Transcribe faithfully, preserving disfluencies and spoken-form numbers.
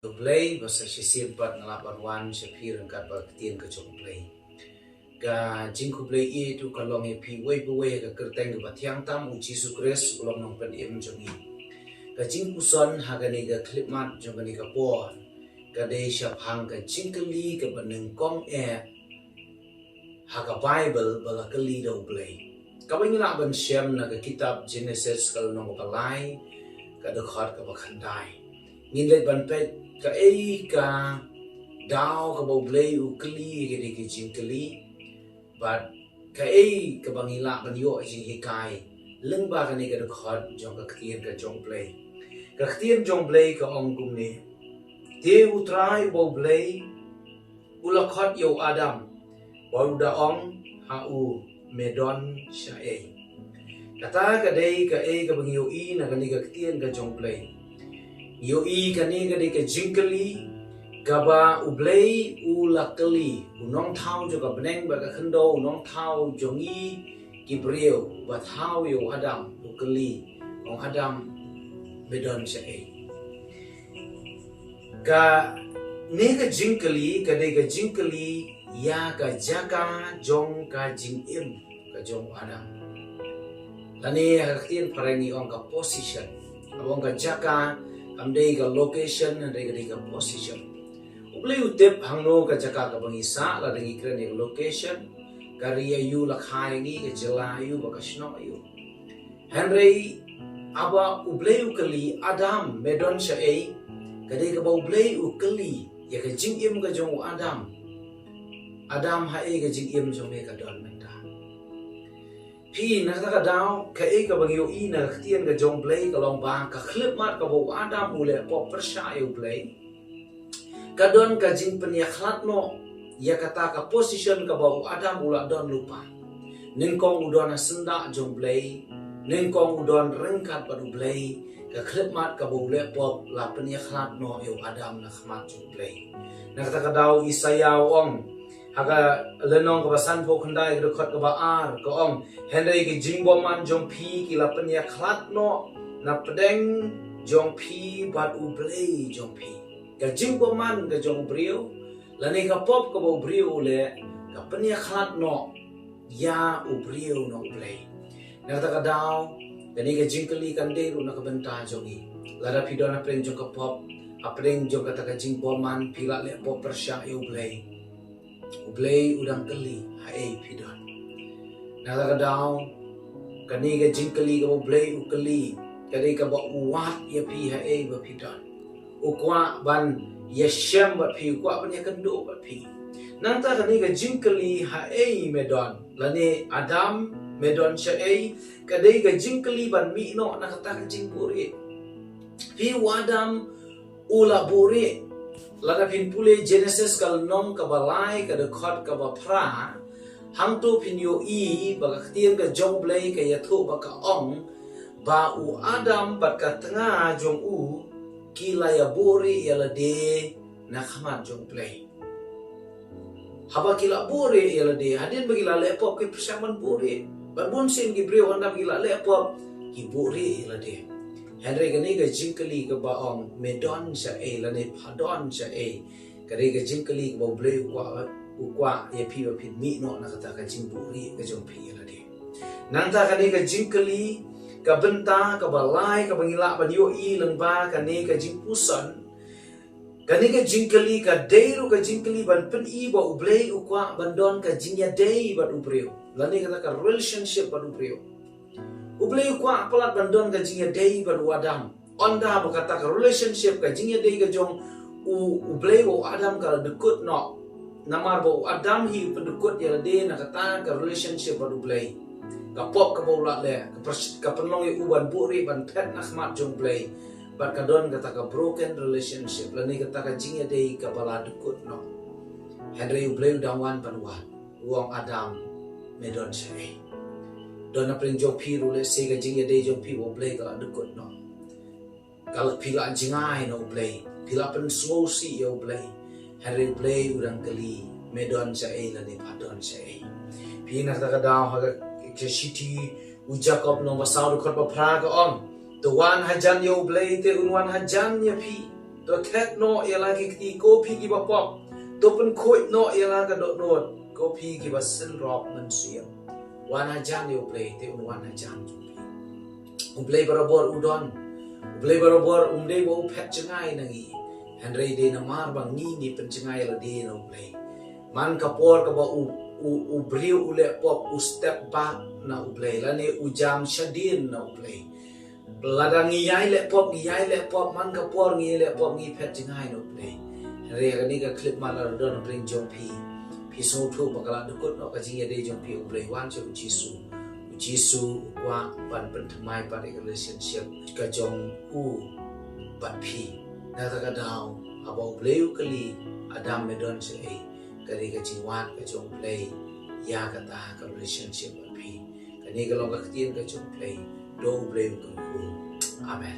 U Blei, ba sa shisien pat nga lah ban wan sha phi ryngkat bad ka ktien ka jong U Blei. Ka jingkhublei ïeit u ka long ïa phi uwei pa uwei ha ka kyrteng kaba thiang tam u Jisu Khrist u long nongpynim jong ngi. Ka jingpuson ha kane ka khyllipmat jong kane ka por ka dei shaphang ka jingkylli kaba nyngkong eh ha ka Baibl ba la kylli da U Blei. Kaba ngi lah ban shem na ka kitab Genesis ka lynnong kaba lai, ka dkhot kaba khyndai. Ngin leit ban peit kaei ka daw kaba U Blei u kylli ïa kane ka jingkylli, bad kaei kaba ngi lah ban ïoh jinghikai lyngba kane ka dkhot jong ka ktien ka jong U Blei. Ka ktien jong U Blei ka ong kumne: Te U Trai uba U Blei u la khot ïa u Adam, bad u da ong ha u, Me don shaei? Kata ka dei kaei kaba ngi ïohi na kane ka ktien ka jong U Blei. Ngi ïohi kane ka dei ka jingkylli kaba U Blei u la kylli u nongthaw jong ka bneng bad ka khyndew, u nongthaw jong ngi ki briew, uba thaw ïa u Adam, u kylli, ong, Adam, me don shaei? Kane ka jingkylli ka dei ka jingkylli ïa ka jaka jong ka jingim ka jong u Adam. Lane ha ka ktien phareng ngi ong ka position. Haba ong ka jaka, kam dei ka location, hynrei ka dei ka position. U Blei u tip hangno ka jaka kaba ngi sah, lada ngi kren ïa ka location, ka ri aïu la kha ïa ngi, ka jylla aïu bad ka shnong aïu. Hynrei haba U Blei u kylli, Adam, me don shaei? Ka dei kaba U Blei u kylli ïa ka jingim ka jong u Adam. Adam, haei ka jingim jong me ka don mynta? Phi, na kata ka daw kaei kaba ngi ïohi na ka ktien ka jong U Blei ka long ba ka khyllipmat kaba u Adam u leh pop pyrshah ïa U Blei, ka don ka jingpynïakhlad noh ïa kata ka position kaba u Adam u la don lypa. Nyngkong u don ha syndah jong U Blei, nyngkong u don ryngkat bad U Blei, ka khyllipmat kaba u leh pop la pynïakhlad noh ïa u Adam na khmat jong U Blei. Na kata ka daw Isaïah u ong ha ka lynnong kaba sanphew khyndai, ka dkhot kaba ar, ka ong, hynrei ki jingbymman jong phi ki la pynïakhlad noh na pdeng jong phi bad U Blei jong phi. Ka jingbymman ka jong u briew, lane ka pop kaba u briew u leh, ka pynïakhlad noh ïa u briew na U Blei. Na kata ka daw, kane ka jingkylli kan dei ruh na ka bynta jong ngi. Lada phi don hapdeng jong ka pop, hapdeng jong kata ka jingbymman, phi la leh pop pyrshah ïa U Blei, U Blei u dang kylli, haei phi don? Na kata ka daw, kane ka jingkylli kaba U Blei u kylli ka dei kaba u wad ïa phi, haei ba phi don. U kwah ban ïashem bad phi, u kwah ban ïakynduh bad phi. Nangta kane ka jingkylli, haei me don, lane Adam, me don shaei, ka dei ka jingkylli ban mih noh na kata ka jingbuhrieh. Phi, u Adam u la buhrieh. Lada phin pule Genesis ka lynnong kaba lai, ka dkhot kaba phra, hangto phin ïohi ba ka ktien ka jong U Blei ka ïathuh ba ka ong ba u Adam bad ka tnga jong u ki la ïabuhrieh ïa lade na khmat jong U Blei. Haba ki la buhrieh ïa lade, hadien ba ki la leh pop ki pyrshang ban buhrieh. Bad bun sien ki briew haba ki la leh pop ki buhrieh ïa lade. Hynrei kane ka jingkylli kaba ong, me don shaei, lane pha don shaei, ka dei ka jingkylli kaba U Blei u kwah, u kwah ïa phi ba phin mih noh na kata ka jingbuhrieh ka jong phi ïa lade. Nangta kane ka jingkylli, ka bynta kaba lai kaba ngi lah ban ïohi lyngba kane ka jingpuson, kane ka jingkylli ka dei ruh ka jingkylli ban pyni ba U Blei u kwah ban don ka jingïadei bad u briew, lane kata ka relationship bad u briew. U Blei u kwah palat ban don ka jingïadei bad u Adam. Ynda ba kata ka relationship, ka jingïadei ka jong u, U Blei bad u Adam ka la dkut noh. Namar ba u Adam hi u pyndkut ïa lade na kata ka relationship bad U Blei. Ka pop kaba u la leh, ka pers-, ka pynlong ïa u ban buhrieh, ban phet na khmat jong U Blei. Bad ka don kata ka broken relationship, lane kata ka jingïadei kaba la dkut noh. Hynrei U Blei u dang wan ban wad, u ong, Adam, me don shaei? Don hapdeng jong phi ruh lehse ka jingïadei jong phi bad U Blei ka la dkut noh. Ka la, phi la jngai na U Blei, phi la pynsngewsih ïa U Blei. Hynrei U Blei u dang kylli, me don shaei lane pha don shaei? Phi, na kata ka daw ha ka, ka shithi u Jakob lynnong ba saw dkhot ba phra ka ong, to wan hajan ïa U Blei te un wan hajan ïa phi. To theh noh ïa la ki kti ko phi kiba pop. To pynkhuid noh ïa la ka dohnud ko phi kiba synrop mynsiem. Wan hajan ïa U Blei, te un wan hajan jong phi. U Blei barabor u don. U Blei barabor um dei ba u phet jngai na ngi. Hynrei dei namar ba ngi ngi pynjngai lade na U Blei. Man ka por kaba u, u, u briew u leh pop u step back na U Blei, lane u jam shadien na U Blei. Lada ngi ïai leh pop, ngi ïai leh pop, man ka por ngi ïai leh pop ngi phet jngai na U Blei. Hynrei kane ka khyllipmat la don hapdeng jong phi. Phi sngewthuh ba ka la dkut noh ka jingïadei jong phi U Blei, wan sha U Jisu. U Jisu u kwah ban pynthymmai pat ïa ka relationship ka jong u bad phi. Nangta ka daw haba U Blei u kylli, Adam, me don shaei? Ka dei ka jingwad ka jong U Blei ïa kata ka relationship bad phi. Kane ka long ka ktien ka jong U Blei. To U Blei un kyrkhu. Amen.